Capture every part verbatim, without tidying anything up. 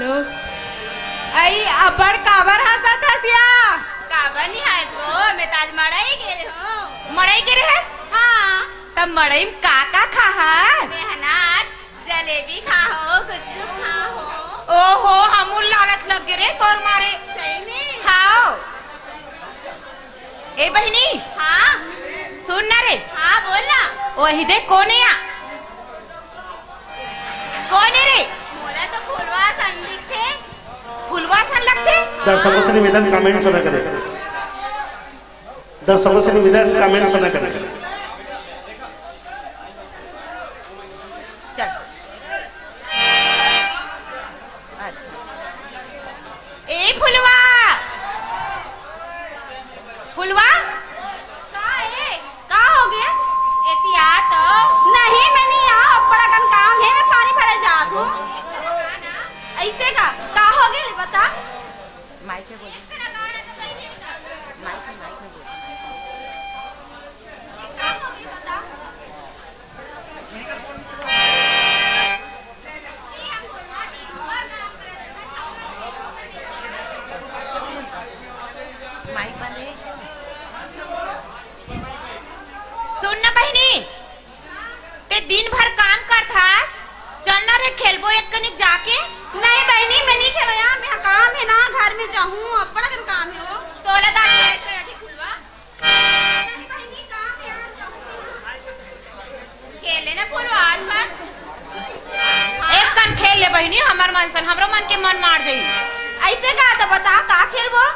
अई, अब्बड़ काबर हंसत हस या? काबर नहीं हंसबो, मैं तो आज मड़ई गे रहेंव। मड़ई गे रहेस? हाँ। तब मड़ई में का का खाहस? मैं ह ना आज जलेबी खाहूं, गुपचुप खाहूं। ओहो, हमू ल लालच लग गे रे तोर मारे। सही में? हाव। ए बहिनी। हाँ। सुन ना रे। हाँ, बोल ना। ओही दे, कोन ए या? कोन ए रे? मोला तो फुलवा असन दिखथे। फुलवा असन लगथे? दर्शकों से निवेदन, comments ना करें। दर्शकों से निवेदन, comments ना करें। चल। अच्छा। ए फुलवा, फुलवा। का ए? का हो गे? एती आ तो। नहीं, मैं नहीं आंव, अब्बड़ अकन काम हे, मैं पानी भरे जात हूं। अइसे का? का हो गे, बता। माइक में बोल। माइक में, माइक में बोल। का हो गे, बता। सुन ना बहिनी, ते दिन भर काम करथस, चल ना रे खेलबो एक कनिक जाके। नहीं बहिनी, मैं नहीं खेलों यार, मैं काम हे ना, घर में जाहूं, अब्बड़ अकन काम हे वो। तोला दादी है, है, है, फुलवा। खेल लेना फुलवा आज भर। एक कन खेल ले बहिनी, हमर मन सन, हमरो मन के मन मार जाई। अइसे का तो बता, का खेलबो?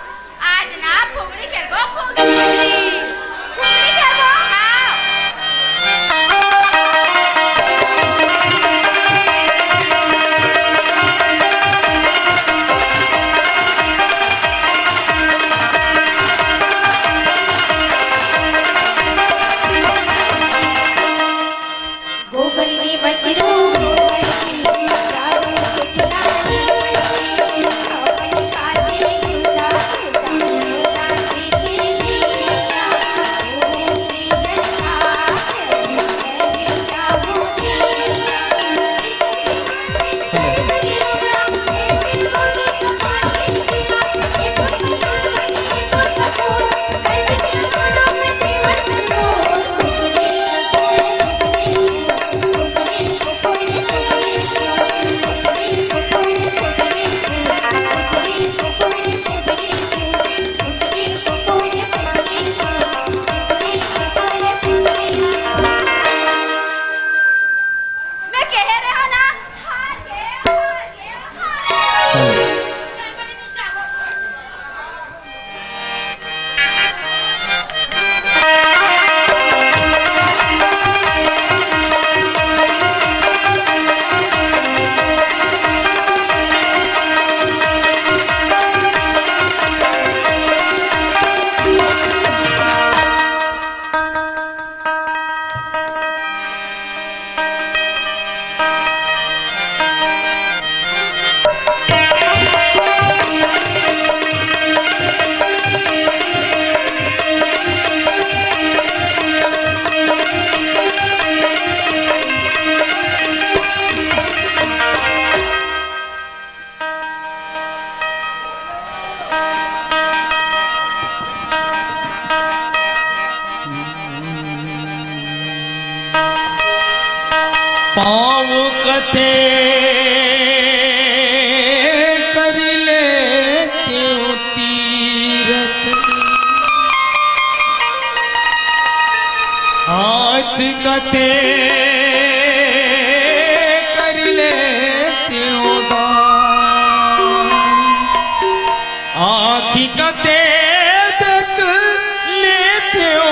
आज ना फुगड़ी खेलबो, फुगड़ी। फुगड़ी खेलबो? हाँ। गोबर रे बछरू, गोबर रे बछरू, मैं कहे रहे हो ना, हार गए, हार गए, हार गए। पाँव कते कर लेतेंव तीरथ, हाथ कते कर लेतेंव दान। आँखी कते देख लेतेंव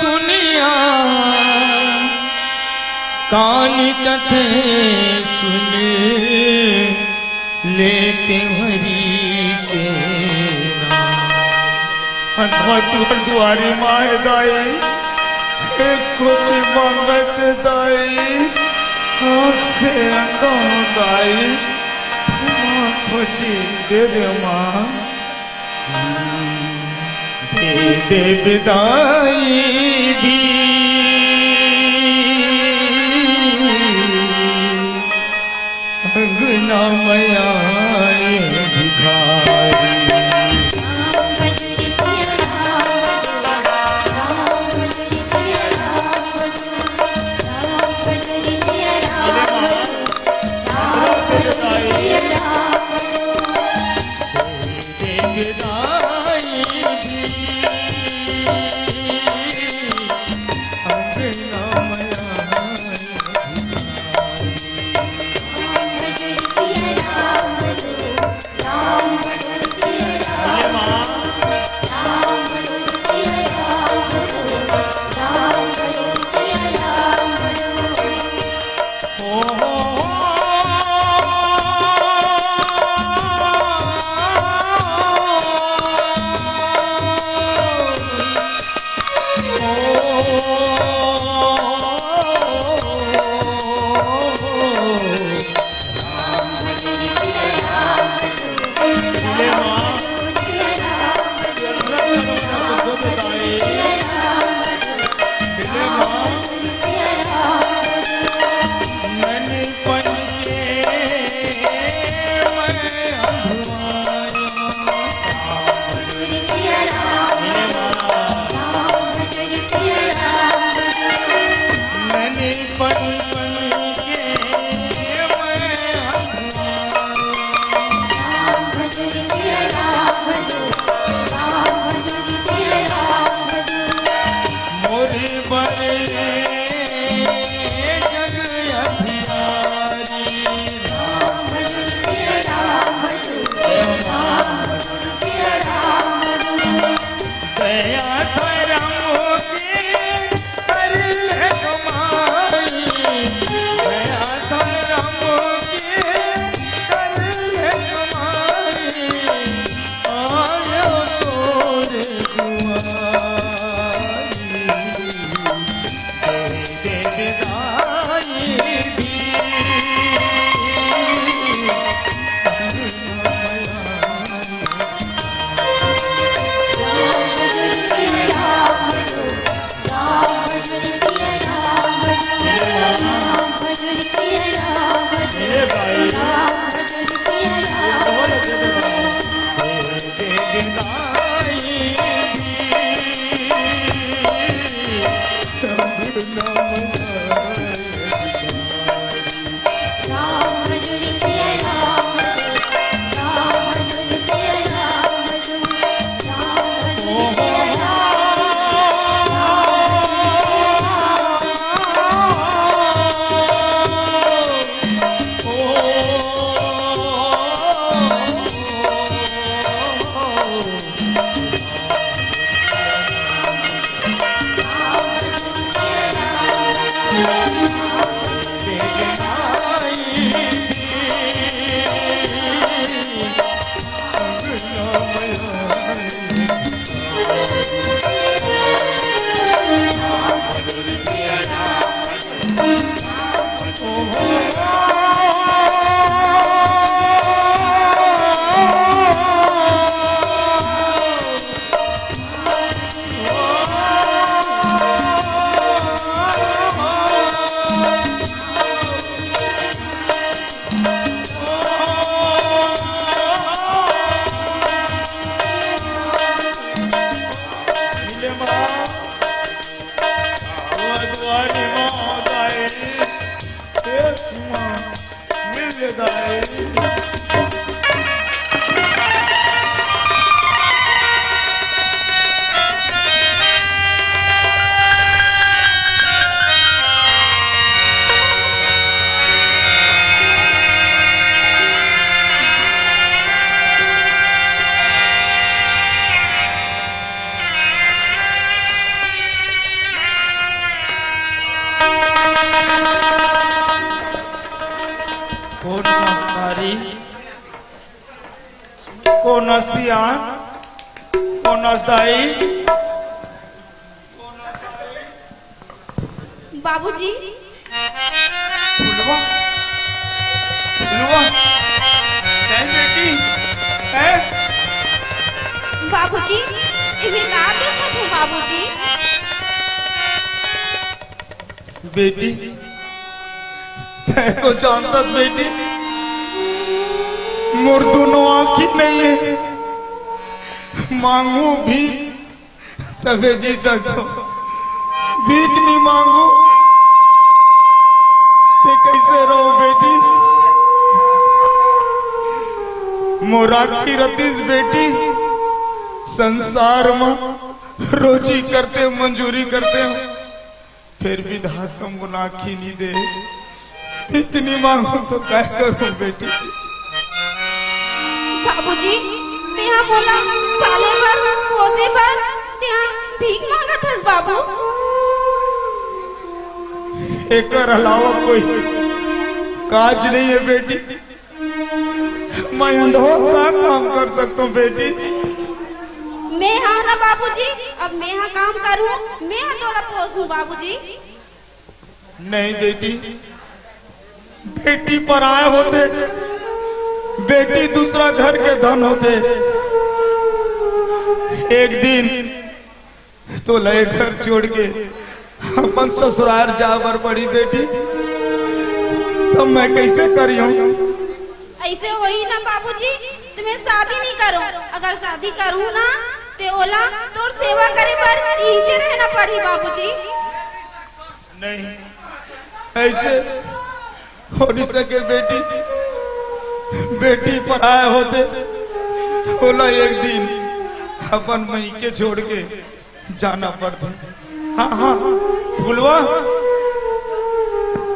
दुनिया, कान कते सुन लेतेंव हरि के नाम। अंधवा तुहर दुआरी माय दाई, एक कुछ मंगत दाई, आँख से अंधा हूँ दाई, माँ खोची दे दे माँ, दे दे बिदाई भी। अंगना मया ये भिखारी। कोन मस्तारी, कोन सियान, कोन दाई। बाबूजी। फुलवा, फुलवा, ए बेटी, ए। बाबूजी, इमे का देखत हो बाबूजी? बेटी, तैं तो जानत हस बेटी, मोर दोनों आँखी नहीं है, मांगू भीख तभे जी सकथों। भीख नहीं मांगू ते कैसे रहूं बेटी? मोर आँखी रतिस बेटी, संसार म रोजी करते, मंजूरी करते हो, फिर भी धातम मुनाखी नहीं दे। भीख नहीं मांगू तो क्या करूं बेटी? बाबूजी, तेहा मोला पाले बर, पोसे बर तेहा भीख मांगत हस बाबू। एकर अलावा कोई काज नहीं है बेटी। मैं अंधवा का काम कर सकता हूँ बेटी? मैं हा ना बाबूजी, अब मैं हा काम करूं, मैं हा तोला पोसूं बाबूजी। नहीं बेटी, बेटी पराय होते, बेटी दूसरा घर के धन होते। एक दिन तोला घर छोड़ के अपन ससुरार जा बर पड़ी बेटी, तब मैं कैसे करियो? ऐसे होही ना बाबूजी, त मैं शादी नहीं करूं। अगर शादी करूं ना, ते ओला तोर सेवा करे बर इहिंचे रहना पड़ही बाबूजी। नहीं, ऐसे हो नहीं सके बेटी। बेटी पराय होते, ओला एक दिन अपन मइके छोड़ के जाना पड़थे। हाँ हाँ, फुलवा,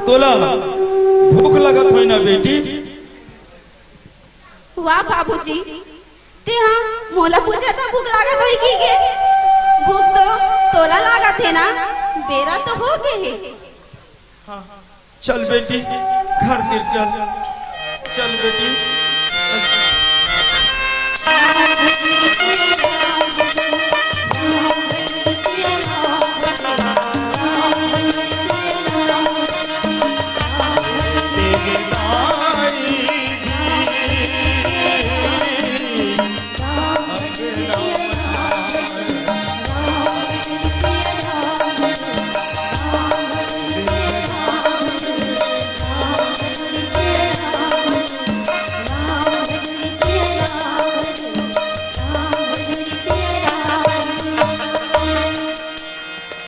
तोला भूख लगत होई ना बेटी? वाह बाबूजी, तेहा मोला पूछत हस भूख लागत होही कहिके? भूख तो तोला लागत हे ना, बेरा तो हो गे हे। चल बेटी, घर तिर चल, चल बेटी, चल।